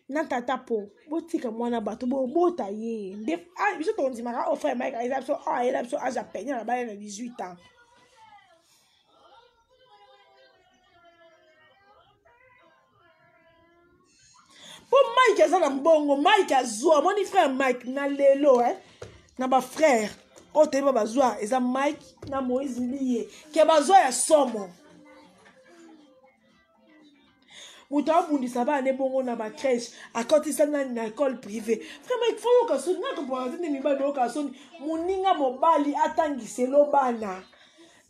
na tata, po botika mwana bato bobota ye nde. Ah, biso tondimaka o frère Mike ayela biso, ah, ayela biso age ya Peniel na bana na 18 ans. Mpo Mike aza na mbongo, Mike azwa, amoni frère Mike na lelo, eh? Na bafrère oyo toyeba bazwa eza Mike na Moïse Mbiye ke bazwa ya somo. Moto abundisa bana ne bongo na ba crèche, akotisa nani na école privée. Vraiment, il faut yoka soni, na comprendre te nde mibali boyoka soni. Moninga mobali atangiselo bana.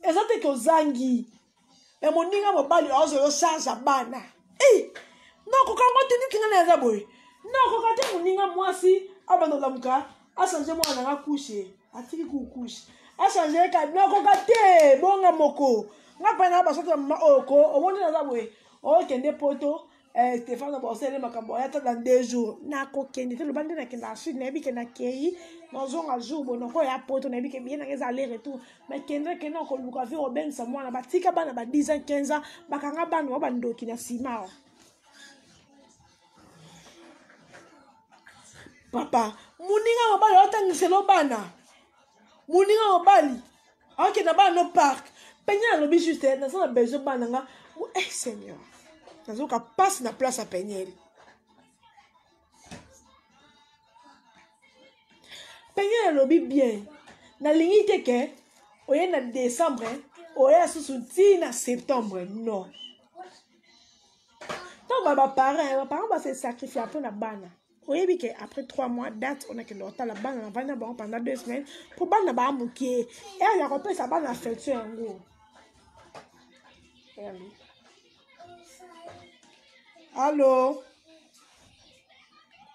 Eza te ke ozangi. Mais moninga mobali azwa yo charge ya bana. Eh! Nakoka yango te neti ngai naza boye. Nakoka te moninga mwasi abanda kolamuka achange mwana na nga couche. Atiki ku couche. Achange ka nakoka te bonga moko. Nga mpe na basoto ya mama oyo ko omoni naza boye. Okende poto eh, Stéphane bosele makambo aya ata dans 2 jours nakokende te loba nde nakenda sud nayebi ke nakei nazonga jour boye nakoya poto nayebi ke biye nanga eza aller retour mais kende kende okoluka vie obengisa mwana batika bana ba 10 ans 15 ans bakanga bana ba bandoki na nsima awa papa moninga mobali otangiselo bana moninga mobali akenda bana no park peniel alobi juste eh, naza na besoin bana nga eh seigneur nazoka mpasi na place ya peniel peniel alobi bien nalingi te ke oye na décembre oya susu nti na septembre non ntango baparent baparent base sacrifia mpo na bana oyebi ke après 3 mois date on akende kotala bana na vandi na bango pendant 2 semaines mpo bana baa moke ere ya kopesa bana affection yango allo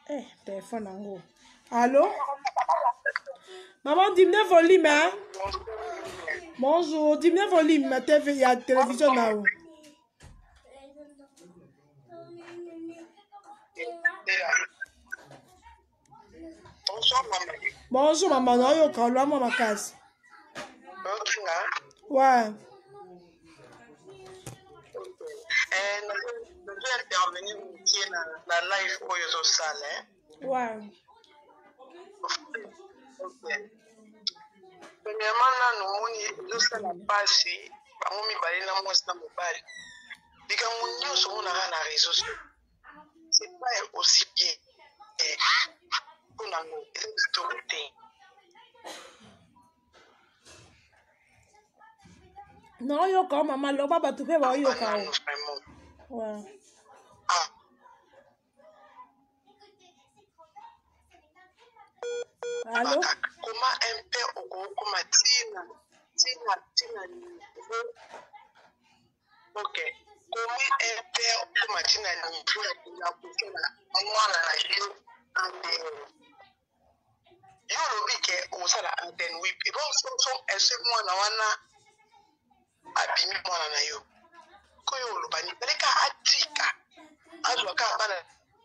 eh telefone yango allo maman diminue volume hein? Bonjour diminue volume na tv ya télévision na yo.
Bonsoir maman.
Bonjour maman, nayoka olwa mwa makasi. Ouais.
Eh, nazo intervenir mokie na, na live oyo ozosala. Eh?
Ouais.
Okay. Premièrement nanu omoni ezosala mpasi bango mibale na mwasi na mobali likambo nyonso omonaka na réseau sociaux c'est pas aussi bien mpo nango eza kitoko te.
Naoyoka yo mama, loba bato mpe baoyoka yo. Ouais.
Ah.
Allô?
Comment un père okokoma tina tina tina niveau ok comment un père okoma tina niveau ya kosala mwana na yo ADN yo olobi ke osala ADN oui ebonso ese mwana wana abimi mwana na yo koyo oloba nini aleka atika azwa kaka bana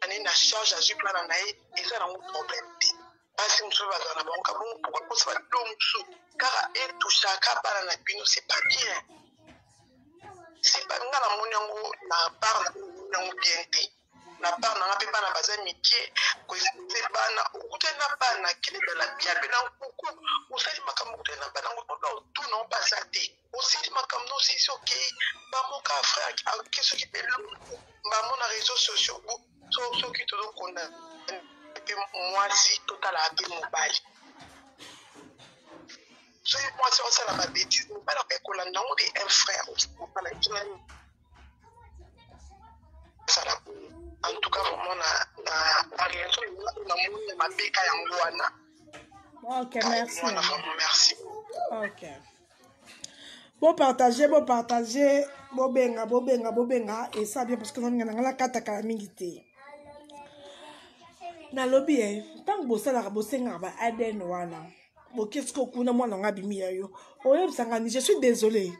na ye na charge azwi bana na ye eza nango problème te basi mosusu bazala na bango kabongo pourkoi kosa badilo mosusu kaka etushaka bana na bino c'est pas bien c'est pas nga namoni yango na part na yango bien te na part na nga mpe bana baza mike koexpose bana okutani na bana kende bana biabe na nkuku osali makambo okutani na bana yango mpona otuna opasa te osili makambo na osisi okei bamoka frère ake soki mpe bamo na réseau sociaux soki tozokonda mpe mwasi totalaka mpe mobali soki mwasi osala babetise mobali akoki kolanda yango de un frère osala ezala en tout cas vraiment na na na réaction namoni ya mabeka yango wana.
Ok, merci.
Wana vraiment merci.
Ok. Bopartage, bopartage, bobenga, bobenga, bobenga, et ça bien parce que nga na kata kala mingi te. Nalobi eh, ntango bosalaka bosengaka ba ADN wana boke sikoyo kuna mwana nga abimi ya yo oyebisa nga ni je suis désolé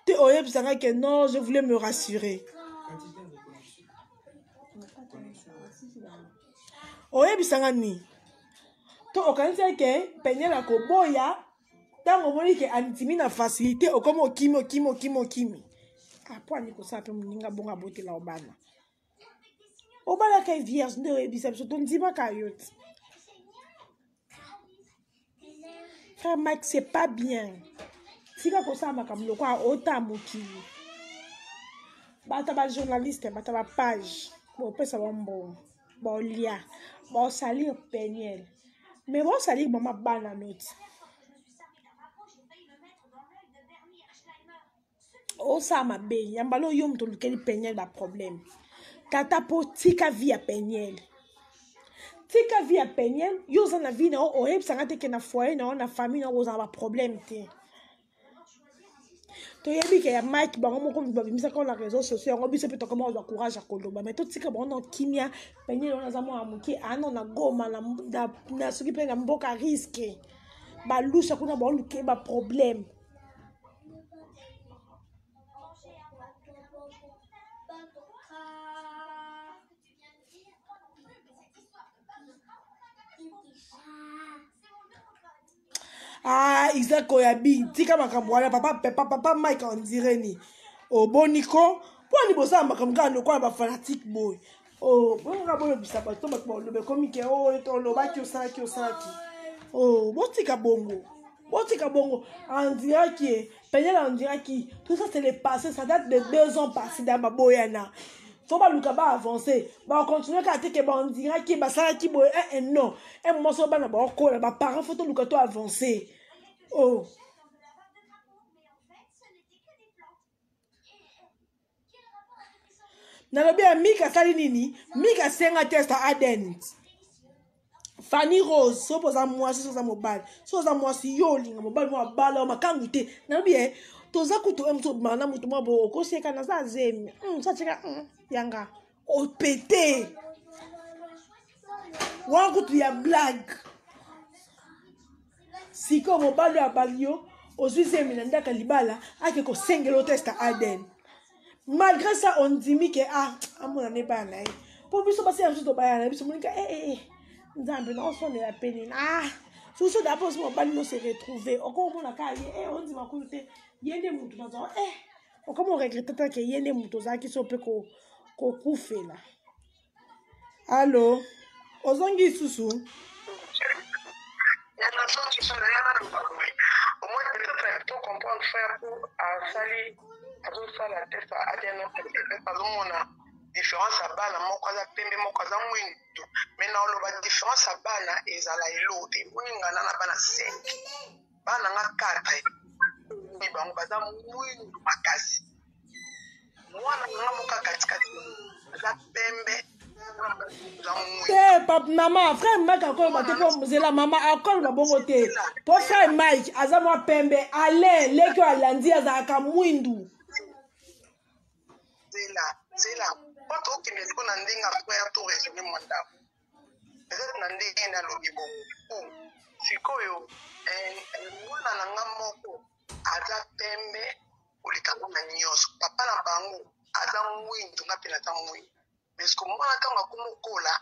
te oyebisa nga ke non je voulais me rassurer oyebisa nga nini to okanisi eke peniel akoboya ntango omoni ke andimi na facilité okomi okimi okimi okimi okimi apo ah, ani kosala mpe moninga bongo abotela obana obalaka ye vierge nde oyebisa biso tondimaka yo te frère mike c'est pas bien tika kosala makambo lokola ota mokili bato ya bajournaliste bato ya bapage bopesa bambongo bolia bosalir peniel mais bosalir mama bana noti. Osala mabe ya mbala oyo moto olukeli Peniel ba problème. Tata po tika vie ya Peniel. Tika vie ya Peniel, yo oza na vie na yo oyebisanga te ke na foyer na yo na famille na yo ozala ba problème te. Toyebi ke ya Mike bango moko babimisaka na réseau sociaux yango biso mpe tokoma kozwa courage ya koloba mais totika bango na kimia. Peniel wana aza mwana moke ano na Goma na, na, na soki mpe na mboka risque balusha kuna baoluke ba problème. Ah, Isaac Oyabi, tika makambo wana papa papa papa Mike on dirait ni. Oboni ko mpo ni bosala makambo kaka lokola ba fanatique boy. Oh, bongo kaka bolobisa bato bato baloba ekomi ke oh tolobaki osalaki osalaki. Oh, botika bongo. Botika bongo. On dirait que Peniel on dirait qui tout ça c'est le passé, ça date de 2 ans passé dans baboyana. Faut baluka ba avancer ba continuer kaka te ke ba on dirait que basalaki boye eh, eh, non un moment so bana baokola ba parents faut toluka to avancer. Oh. Nalobi ya Mika asali nini? Mika asenga test ya ADN. Fanny Rose, soki oza mwasi, soki oza mobali, soki oza mwasi yo olinga mobali mwa abala yo makangu te. Nalobi ye toza kutu oyo mosusu obimaka na motu mwa bo okoseka naza zemi satika yanga opete wana kutu ya blague. Sikoyo mobali oyo abali yo ozwi zemi na ndako ya libala ake kosengela yo test ya ADN. Malgré ça ondimi ke ah amona ne bana na ye mpo biso basi ya biso tobayana na biso monika eh, eh, eh. Nzambe naosonela pe nini ah susu da mpo mobali no se retrouver okomona kaka ye eh, ondima kutu te ye nde motu nazwa eh, okoma oregrete te ke ye nde motu ozalaki so mpe kokufela. Allo, ozongi lisusu?
Omoni peut-être to comprendre frère po asali azosala test ya ADN peut-être azomona différence ya bana moko aza pembe moko aza mwindu mais na oloba différence ya bana ezala eloko te. Moni nga na bana 5 bana nga 4 mi bango baza mwindu makasi mwana nga moko katikati aza pembe aza mwindu.
Te pap mama frère Mike akoloba te mpo zela mama akoloba bongo te mpo frère Mike aza mwa pembe Alain leki oyo alandi azalaka mwindu.
Zela zela po tokende siko na ndenge ya frère to raisonner mwa ndako peut-être na ndenge nalobi bongo po sikoyo mwana na nga moko aza pembe koleka bana nyonso papa na bango aza mwindu nga mpe naza mwindu mais siko mwana ntango akomi okola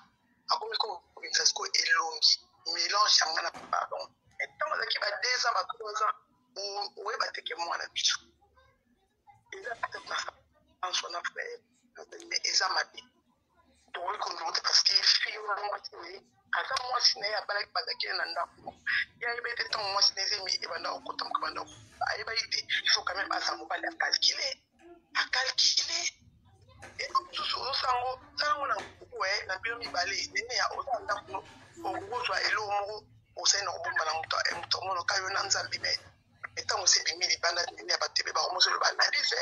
akomi kobimisa sikoyo elongi mélange ya nga na papa bango mais ntango azalaki ba 2 ans ba 3 ans oyeba te ke mwana biso eza peut-être na sens wana frère mais eza mabe tokoki kondima te parce que fille wana mwasi na ye aza mwasi na ye abalaki bazalaki na ndako ye ayebaki te ntango mwasi na ezemi ebanda kokota moka banda ayebaki te il faut quand même aza mobali acalcule acalcule eloko mosusu ozosango salango na nkuku na bino mibale nene ya oza na ndako no okokozwa eloko moko osali na kobomba na moto moto amonoka yo na nzambe me ntango osi ebimi libanda nene ya bato ebe bakomoso oloba analyse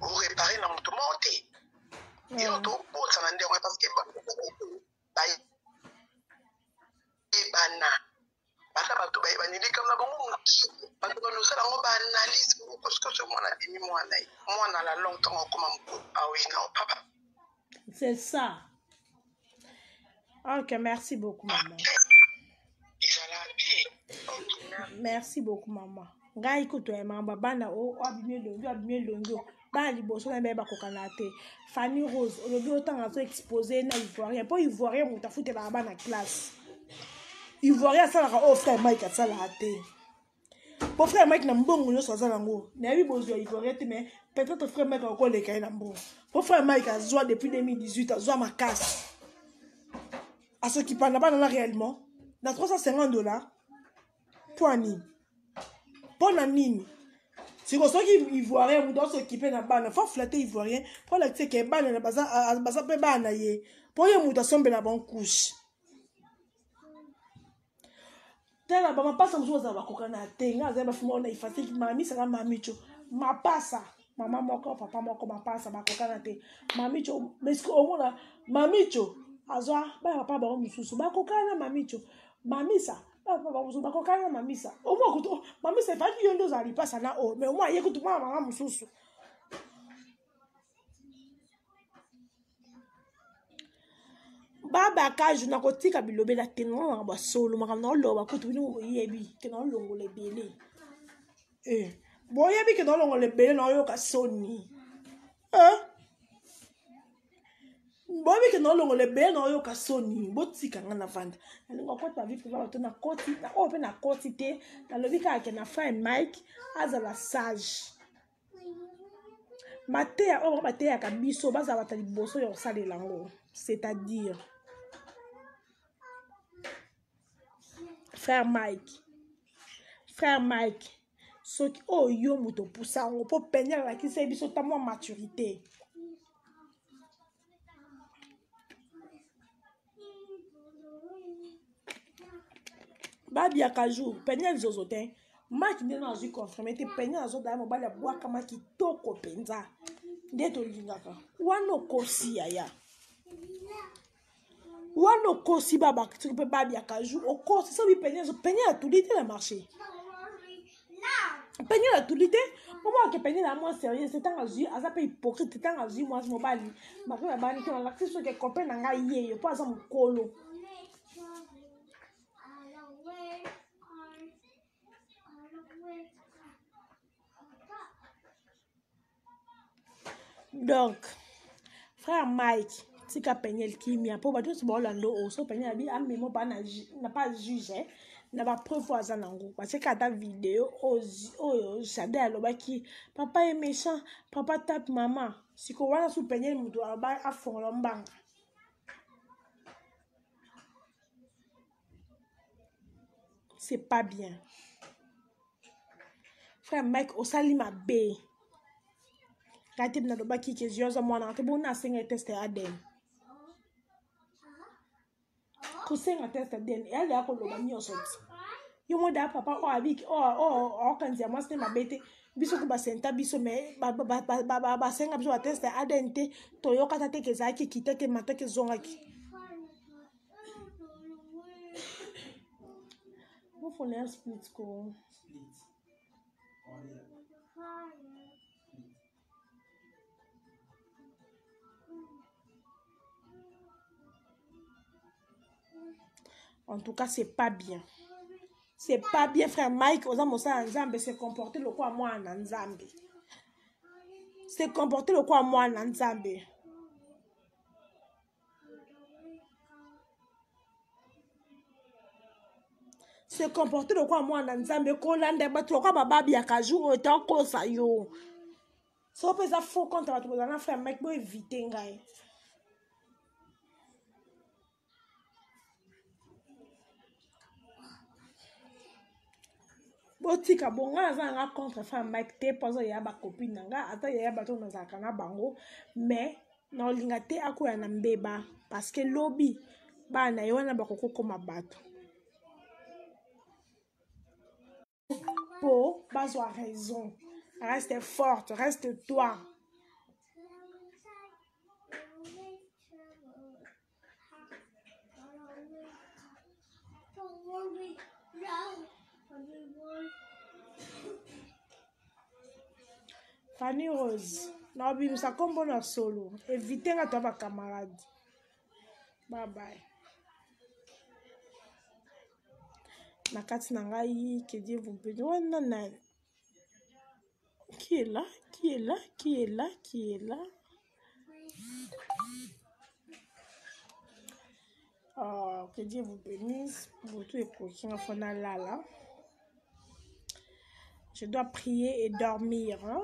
orepare na moto moko te yo tobosana nde yango parce que bayebana baza bato bayebani likambo na bango mokie bato banosala yango baanalyse moko mwana abimi mwana ye mwana la longue ntango akoma mokolo awi na papa.
C'est ça. Ok, merci beaucoup maman.
Ezala te.
Merci beaucoup maman. Ngai kutu ya mamba bana o abimi elongi abimi elongi bana liboso na baye bakokana te. Fanny Rose olobi otanga azo expose na Ivoirien mpo Ivoirien moto afutelaka bana classe. Ivoirien asalaka oyo frère Mike asalaka te. Po frère Mike na mbongo nyonso aza nango nayebi bozwi ya Ivoirien te mais peut-être frère Mike akoleka ye na mbongo. Po frère Mike azwa depuis 2018 azwa makasi. Asokipa na bana na réellement na $350 mpo nini? Mpo na nini? Siko soki Ivoirien moto asokipe na bana faut flatter Ivoirien mpo alakisa ke bana na baza mpe bana na ye mpo ye moto asombela bango couche. Tala ba mapasa mosusu bazala bakokana te. Nga azali bafuma wana ifasiki mamisa na mamicho. Mapasa mama moko papa moko mapasa bakokana te. Mamicho mais omona mamicho azwa bana papa bango mosusu bakokana na mamicho. Mamisa bana papa bango mosusu bakokana na mamisa. Omona kutu oh, mamisa efaki yo nde ozala lipasa na oyo mais omona ye kutu mwana mama mosusu. Baba kaju nakotika bilobela te nalongaka basolo makambo naoloba kutu bino boyebi ke naolongola ebele eh, boyebi ke naolongola ebele naoyoka soni eh? boyebi ke naolongola ebele naoyoka soni botika nga na vanda nalinga okota vie privé bato nakoti oyo mpe nakoti te nalobi kaka ke na frère Mike azala sage mateya oyo bango bateyaka biso bazala bato ya liboso ya kosalela yango c'est-à-dire frère Mike frère Mike soki oyo yo moto opusa yango mpo pene alakisa ye biso ta mwa maturité babiaka jour pene zozo te maki nde na azwi confirme te pene azodala mobali abwakama kitoko mpenza nde tolingaka wana okosi yaya wana okosi baba soki mpe babiaka jour okosi soki pene pene atuli te na marché pene atuli te mpo mwake pene na mwa sérieux te ntango azwi aza mpe hypocrite ntango azwi mwasi mobali maki na bani te nalakisi soki copain na ngai yeyo mpo aza mokolo donc frère Mike tika Peniel kimia mpo bato nyonso baolanda oyo so Peniel abi amemo pa na pa juge na bapreuve oyo aza nango batiaka ata video oyo Jade alobaki papa ye méchant papa tape mama sikoyo wana su Peniel moto aloba afongola mbanga c'est pas bien frère Mike osali mabe ngai te nalobaki ke zio aza mwana te bona asenga test ya ADN kosenga test ADN eyali ya koloba nyonso ti yo mo da papa oyo abiki oyo okanzi ya mwasi te mabe te biso ko basenta biso me basenga biso batest ya ADN te toyokata te ke ezalaki ekitaki emataki ezongaki Wofo na split ko.
Split. Oh, yeah. Split.
En tout cas, c'est pas bien. C'est pas bien, frère Mike. Oza mosala nzambe se comporter lokola mwana nzambe. Se comporter lokola mwana nzambe. Se comporter lokola mwana nzambe kolanda bato lokola bababiaka jour oyo tokosa yo soki mpe eza faux compte bato bozala na frère Mike boevite ngai botika bo ngai naza nanga contre frère Mike te mpo aza yaya bacopine na ngai ata yaya bato oyo nazalaka na bango mais naolinga te akwea na mbeba parce que lobi bana na ye wana bakoki kokoma bato mpo bazwa raison reste forte reste toi Fanny Rose naobimisa nkombo na solo evite nga to bacamarade bye bye na kati na ngai que Dieu vous bénisse wana na qui est là qui est là qui est là qui est là oh, que Dieu vous bénisse butu ekoki nga fo nalala je dois prier et dormir hein?